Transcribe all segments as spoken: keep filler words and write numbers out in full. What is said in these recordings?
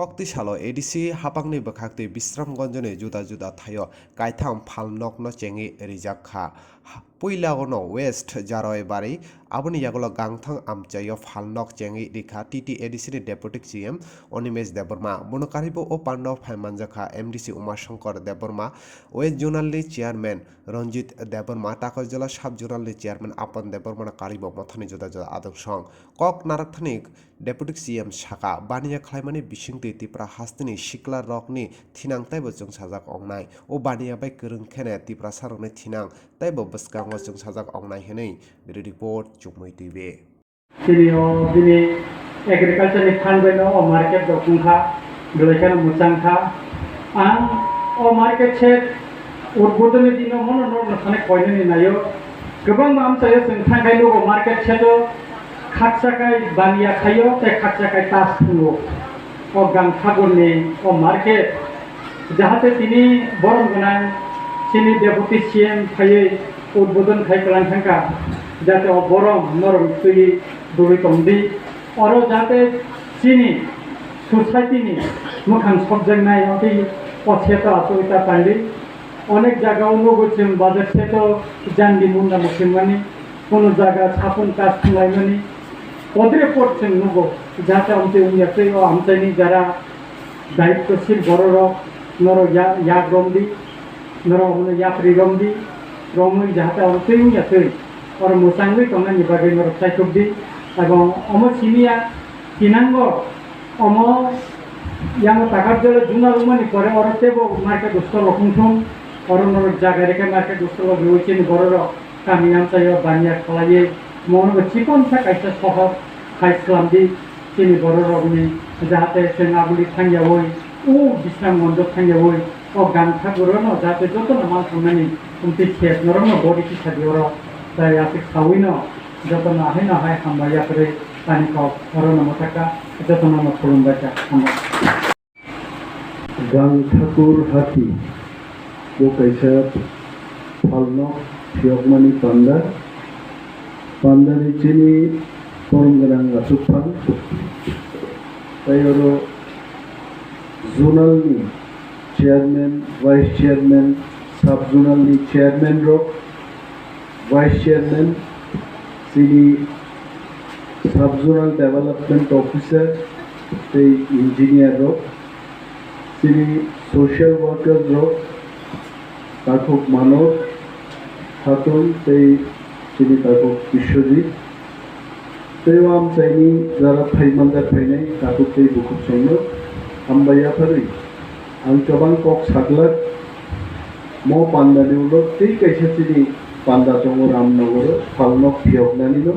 Kokti salo A D C hapangni bwkhaktwi Bisramganjni juda juda thaio kaitham phalnokno chengwi rijak kha. Puila ono West Jaroi bari, aboni yagulo Gangthang amchaio phalnok chengwi rikha T T A D C ni Deputy C M Animesh Debbarma. Bono karibo o pandao phai manjakha M D C Umashankar Debbarma, West Zonal ni Chairman Ranjit Debbarma, Takarjala Sub Zonal ni Chairman Apan Debbarma no karibo mothani juda juda adong song. Kok narakthani Deputy C M saka, baniya khlaimani bisingtwi Tipra hasteni sikla rokni thinang teibo chwngsajak ongnai. O baniya bai kwrwng khene Tiprasa rokni thinang teibo bwskango chwngsajak ongnai hwnwi. Bureau Report, Chumui T V. Chini o bini agriculture ni phan bai no o market rok wngkha, belai kheno mwchang kha. Ang o market shed udbodon ni dino mono norok no sanai koinani naio. Kwbangma amchaio chwng thangkhai nugo market shed o khaksa khai baniya khaio tei khaksa khai tas thwngo. O Gangthagurni o market, jahate tini borom gwnang chini Deputy C M phaiwi udbodon khai kwlang thangkha, jate o borom norok twiwi dogwi tongdi. Oro jate chini society ni mwkhang sokjaknai, tei o seto asugwi ta tangdi. Onek jaga o nugo chwng bazar seto jandi munda mwswngmani, kono jaga sapung kas thwnglaimani, podre pod chwng nugo, jate amtwi wngya tei o amchaini jara daitwshil bororok norok ya-, yak romdi, norok omono yapri romdi, romwi jahate oro twi wngya twi, oro mwchangwi tongnani bagwi norok chaikhokdi, abo omo simiya tinango omo yango Takarjala juna wngmani pore oro teibo market stall rok wngthung, oro norok jaga rikha market stall rok riwi chini bororok kami amchaio baniya khalaiwi mono bo chikonsa kaisa sohor khai swlamdi. Chini bororokni jahate chwng aboni thangyawi, o Bisramganjo thangyawi, o Gangthagurno jahate jotono mal thangnani omtwi sep norokno body kisa di oro, tai aswk sawino jotono haino hai hambai yapri ani kok orono mwthaka, jotono no khulumbai kha, hambai. Gangthakur hati bo kaisa phalnok phiyokmani panda. Pandani chini borom gwnang achukphang. Tai oro zonal ni chairman, vice chairman, sub zonal ni chairman rok, vice chairman, chini sub zonal development officer tei engineer rok, chini social worker rok, takhuk Manob Khatun tei chini takhuk Biswajit, tei o amchaini jara phai manjak phainai takhuk tei bukhuk songno hambai yapharwi ang kwbang kok saglak. Mo pandani ulo tei kaisa chini panda tongo Ramnogoro phalnok phiyoknanino.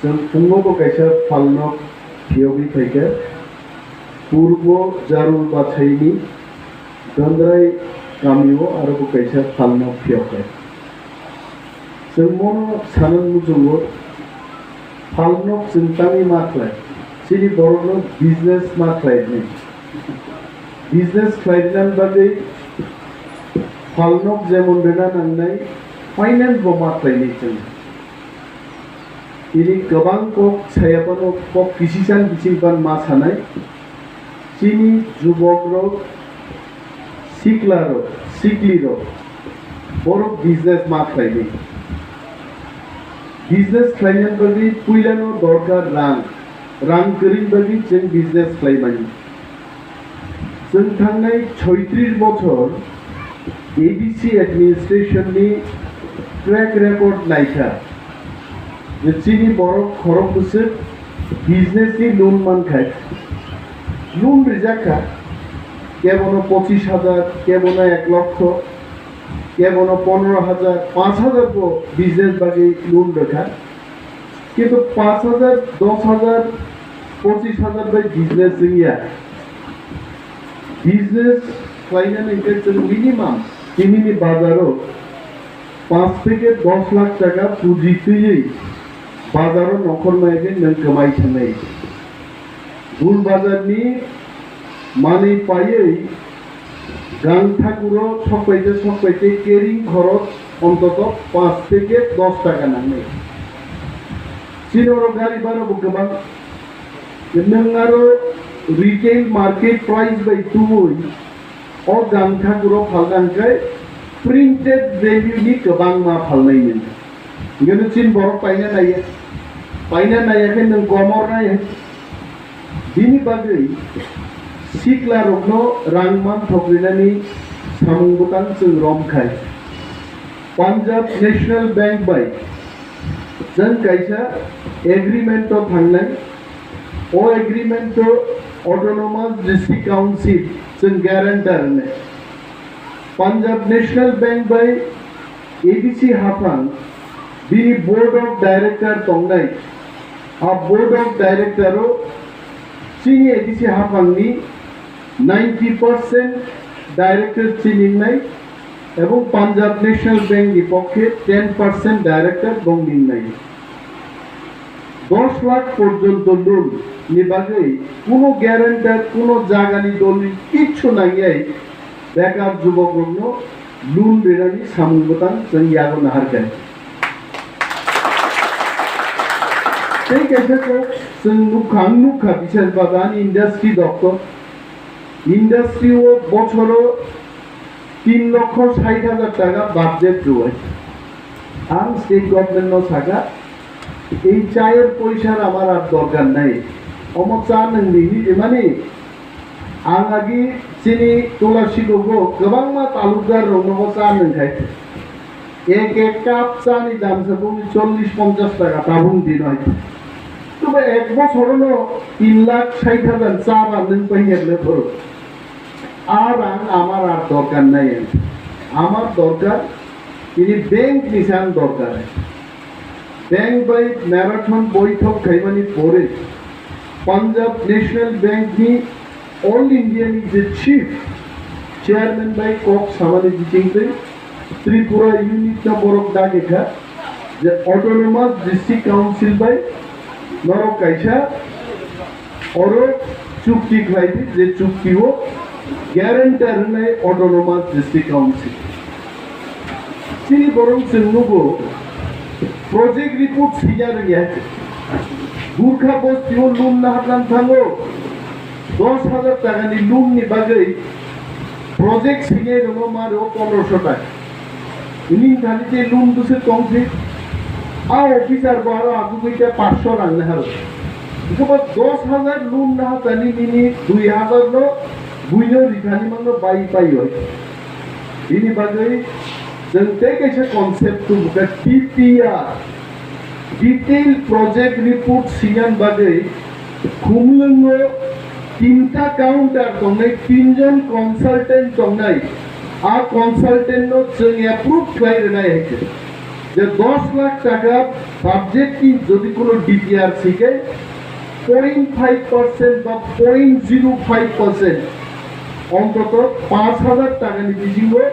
Chwng phungo bo kaisa phalnok phiyogwi phaikha. Purbo Jarul Bachaini Dondrai kamio aro bo kaisa phalnok phiyokha. Chwng mono sanang muchungo, phalnok chwng tangwi ma khlai, chini borokno business ma khlai hwnwi. Business khlai rwna bagwi phalnok jemon rwna nangnai, finance bo ma khlainai chwng. Tini kwbang kok saya phano kok kisisan bising pan ma sanai. Chini jubokrok, siklarok, siklirok, borok business ma khlaidi. Business khlaina bagwi puilano dorkar rang. Rang kwrwini bagwi chwng business khlaimani. Chwng thangnai soitrish bochor A D C administration ni track record naikha, je chini borok khorok bwswk business ni loan mankha, loan rijak kha, kebono pochis hajar, kebono ek lokho, kebono pondro hajar, panch hajar bo business bagwi loan rwkha. Kintu panch hajar, dos hajar, pochis hajar bai business wngya. Business khlainani hwnkhe chwng minimum tinini bazaro panch theke dos lakh taka puji twiwi bazaro nokhor naiwi nwng kwmai thangnai. Gul bazarni manwi paiwi Gangthaguro sokpaite sokpaite carrying khoroch ontoto panch theke dos taka nangnai. Chini oro gari bhara bo kwbang. Nwng aro Retail market price bai tubui o gangthaguro phalna hwnkhe printed value ni kwbangma phalnai nini. Hingkhe chini borok paina naiya, paina naiya khe nwng komor naiya. Bini bagwi siklarokno rang manthok rinani samung bwtang chwng romkhai. Punjab National Bank bai chwng kaisa agreement o thangnai. O agreement o Autonomous District Council chwng guarantor hwnwi. Punjab National Bank bai A D C haphang bini board of director tongnai. A board of director o chini A D C haphangni ninety percent director chini wngnai ebong Punjab National Bank ni pokhe ten percent director bongni wngnai. Dos lakh porjonto loan ni bagwi kuno guarantor, kuno jagani dolil kichu nangyai bekar jubokrokno loan rinani samung bwtang chwng yago naharkha. Tei kaisa kok chwng nukha, ang nukha, bisas babe ani industry doktor, industry o bochoro tin lokho sait hajar taka budget rwui. Ang state government no sakha, ei chayar poisar amar ar dorkar nai. Omo cha nwng rini rimani, ang agi chini Tulasi gogo kwbangma talukdar rokno bo cha nwng khai. Ek ek cup cha ni dam sa boni chollish ponchash taka tabuk din hai. Tube ek bochor no tin lakh sait hajar cha ba nwng pai ya le phuru. Ar ang amar ar dorkar nai. Amar dorkar ini bank ni sang dorkar. Bank bai marathon boithok khaimani pore Punjab National Bank ni All India ni je chief chairman bai kok samani bisingtwi Tripura unit no borok dagi kha je Autonomous District Council bai norok kaisa oro chukti khlai di, je chukti o guarantor hwnai Autonomous District Council. Chini borok chwng nugo project report swiya rwya. Gurkha bosti o loan naharnang thango. Dos hajar taka ni loan ni bagwi project sinai rwno ma rwo pondroso taka. Ini thani je loan bwswk tong si, a officer bo aro asugwi te paanch sho rang nahar. Hwnkhe bo dos hajar loan naharnani nini dui hajar no buino rithani mangno bai pai oi. Bini bagwi chwng tei kaisa concept tubuka D P R, Detail Project Report sinani bagwi Khumlwngo tinta counter tongnai, tinjon consultant tongnai. A consultant no chwng approve khlai rwnai hai khe. Je dos lakh taka budget ni jodi kono D P R si khe point five percent ba point zero five percent, ontoto paanch hajar taka ni bisingo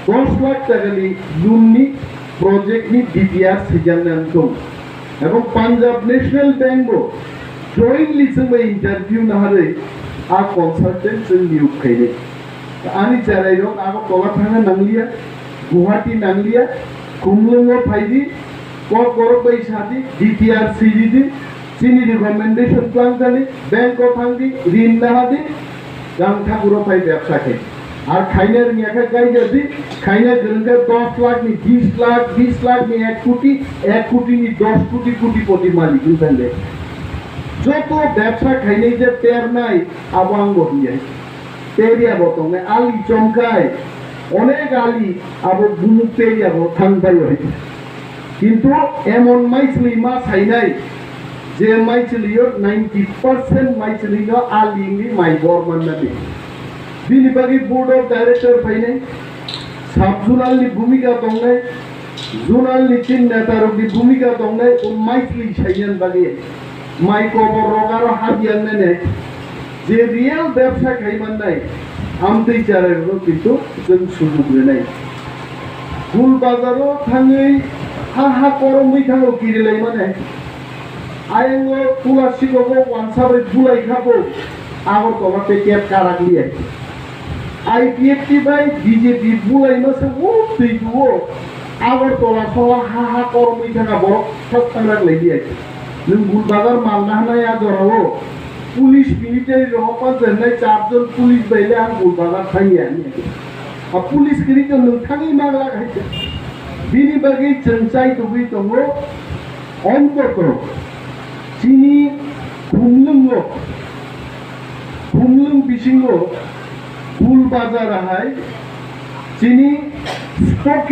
dos lakh taka ni loan ni project ni D P R sijaknai wng tongo. Ebong Punjab National Bank bo jointly chwngbai interview naharwi a consultant chwng niyok khainai. Ani cherai rok Agartala thangna nangliya, Guwahati nangliya, Khumlwngo phaidi, kok borok bai sadi, D P R siridi, chini recommendation tlangjani, bank o thangdi, rin nahadi, gang thakuro phai bebsa khai. Ar khaina rwngya khe gaija di, khaina kwrwng khe dos lakh ni bis lakh, bis lakh ni ek koti, ek koti ni dos koti, kotipoti malik wng thang de. Joto bebsa khainai je pernai, abo ang bo hiya. Peria bo tongnai, ali chomkai, onek ali abo bumuk peria bo thang bai oi. Kintu emon maisli ma sainai, je maisli yo ninety percent maisli no ali ni mai bor manna di. Bini bagwi board of director phainai, sub zonal ni bhumika tongnai, zonal ni tin neta rok ni bhumika tongnai, o maisli saiyan bagwi. Mai kobor rok aro habiyang nene. Je real bebsa khai mannai, amtwi charai rok kintu chwng sujug rwnai. Gul bazar o thangwi ha ha koromwi thango kirilai mane. Ayang o Tulasi gogo wansa bai bulai kha bo Agartala te kep karak liya. I P F T bai B J P bulai ma se o twi duo Agartala soho ha ha koromwi thanga borok thas thangrak lai liya. Nwng gul bazar malna hanai a jora o. Police military rok panchai hwnai char jon police bai le ang Gul Bazar thangya. A police kwrwi to nwng thangwi manglak hai se. Bini bagwi chwng chai tugwi tongo. Ontoto chini Khumlwngo, Khumlwng bisingo Gul Bazar hai chini Spoke